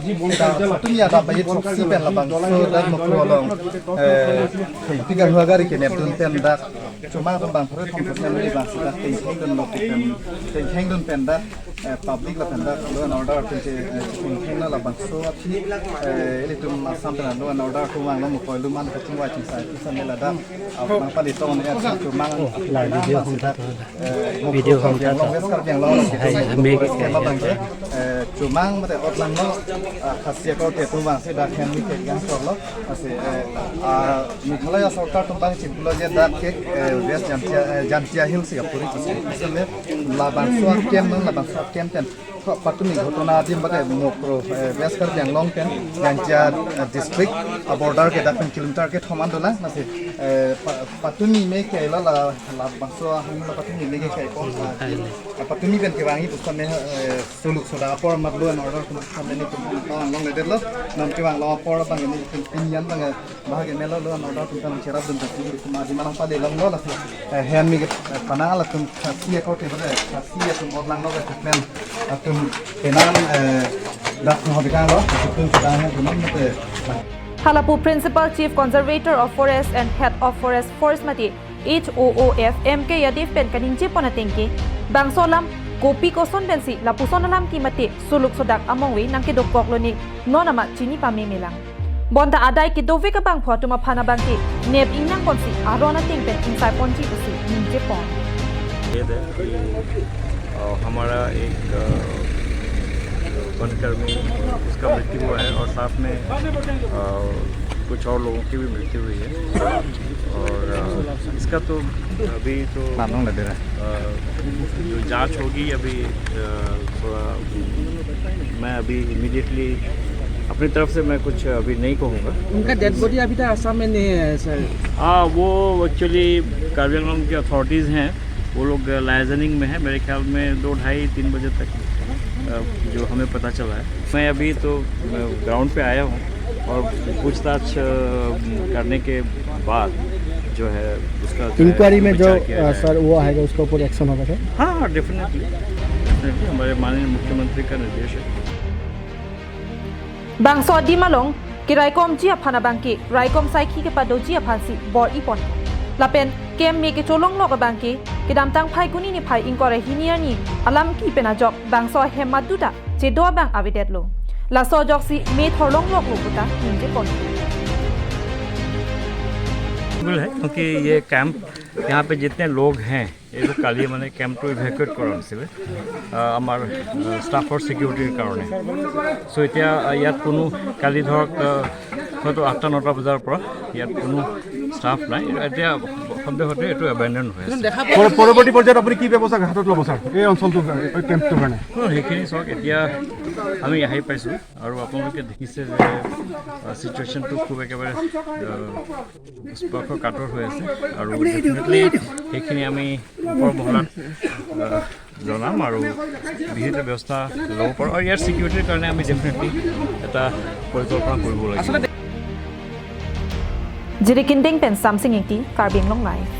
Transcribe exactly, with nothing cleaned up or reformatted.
Patumi adap abang soksi pen labangso dak Mukroh along, eh, thengpi kanghu agari kenepdun pen dak chomang atum bang pharo thom percent abang si dak tengtheng dunlo pen, tengtheng dun pen dak, eh, public lapen dak law and order atum ke, eh, tengtheng na labangso aphi, eh, ilitum Assam pen law and order atum vanglo, mukoi luman kachingvai chingsai pisa mela dak, ah, nangpali tong ya chomang, la video hom dak, eh, Video Mukroh hom Karbi Anglong, dak. West Karbi Anglong, Hai, kita ami forest ke abang ke, eh, chomang mate otlangno, ah, khasi akorte atum vangsi dak hem ni ke gang korlo. Lasi, eh, ah, Meghalaya sorkar atum abang chiplo je dak ke, eh, West Jaintia, eh, Jaintia Hills ya puri kisi. Isame labangso akem non, labangso akem pen. Kok patumi ghotona adim bate Mukroh, eh, West Karbi Anglong pen Jaintia, eh, district, ah, border ke dak pen kilometer kethom an dolang. Lasi, eh, pa-, patumi me ke la la, labangso ahum la patumi me ke kai pon. Ah, patumi pen kevangji pusitame, eh, suluk sodak apor amat law and order atum kami ni atum ta anglong ledetlo, non kevang long apor abang ni atum pini an abang, eh, bahagi melo law and order atum kami cherapdun ta si atum adim nangpali longlo lasi, eh, hem ni ke, eh, panang latum khasi akorte bade khasi atum otlangno ke men atum penang, eh, dak no bikanglo, atum sedang hem atum mate. Halapu Principal Chief Conservator of Forest and Head of Forest Force mate H O O F M K Yadav pen kaningje pon ateng ke, bangso alam kopi koson pensi lapuson alam ke mate suluk sodak amongve nangkedokoklo ne non amat chini pame melang. Bonta adai kedovek abangphu atum aphan abang ke nep ingnang ponsi aron ateng pen ingsai ponji pusi ningje pon. ये है कि, अ, हमारा एक, अ, वनकर्मी, उसका मृत्यु हुआ है और साथ में, अ, कुछ और लोगों की भी मृत्यु हुई है। और, अ, इसका तो अभी तो, मालूम लग रहा है। अ, जो जांच होगी अभी, अ, थोड़ा मैं अभी इमीडिएटली अपनी तरफ से मैं कुछ अभी नहीं कहूँगा। उनका डेड बॉडी अभी तक आसाम में नहीं है, सर। हाँ, वो एक्चुअली कार्बी आंगलोंग की अथॉरिटीज़ हैं, वो लोग लाइजनिंग में है, मेरे ख्याल में दो ढाई तीन बजे तक, अ, जो हमें पता चला है। मैं अभी तो, अ, ग्राउंड पे आया हूँ और पूछताछ, अ, करने के बाद जो है उसका जो है इंक्वायरी में जो, विचार किया अ, जाएगा। सर, वो आएगा, उसके ऊपर एक्शन होगा, सर? हाँ, हाँ, डेफिनेटली, डेफिनेटली हमारे माननीय मुख्यमंत्री का निर्देश है। Bangso adim along keraikomji aphan abang ke raikom saikhi kepadoji aphansi bor-i pon. Lapen kem me kecholonglok abang ke kedamtang Phaikuni niphai ingkoi ra hini arni alam ke pen ajok bangso ahem madu ta chedo abang avedetlo. Laso ajoksi me thorlongloklo puta ningje pon. बिल्कुल है, क्योंकि ये कैंप, यहाँ पे जितने लोग हैं, এইটো কালি মানে কেম্পটো ইভেকুৱেট কৰা হৈছিলে, আহ, আমাৰ, আহ, ষ্টাফৰ ছিকিউৰিটিৰ কাৰণে। চ' এতিয়া, আহ, ইয়াত কোনো কালি ধৰক, আহ, হয়তো আঠটা নটা বজাৰ পৰা ইয়াত কোনো ষ্টাফ নাই। এতিয়া সন্দেহতে এইটো এবেণ্ডন হৈ আছে। পৰ-, পৰৱৰ্তী পৰ্যায়ত আপুনি কি ব্যৱস্থা হাতত ল'ব, ছাৰ, এই অঞ্চলটোৰ কাৰণে, এই কেম্পটোৰ কাৰণে? হুম, সেইখিনি চাওক, এতিয়া আমি আহি পাইছোঁ আৰু আপোনালোকে দেখিছে যে, আহ, চিটুৱেশ্যনটো খুব একেবাৰে, আহ, স্পৰ্শ কাতৰ হৈ আছে আৰু ডেফিনেটলি সেইখিনি আমি ওপৰ মহলাত, আহ, জনাম আৰু বিহিত ব্যৱস্থা ল'ব পাৰোঁ আৰু ইয়াৰ ছিকিউৰিটিৰ কাৰণে আমি ডেফিনেটলি এটা পৰিকল্পনা কৰিব লাগিব। Jirikinding pen Samsing Ingti, Karbi Anglong Live.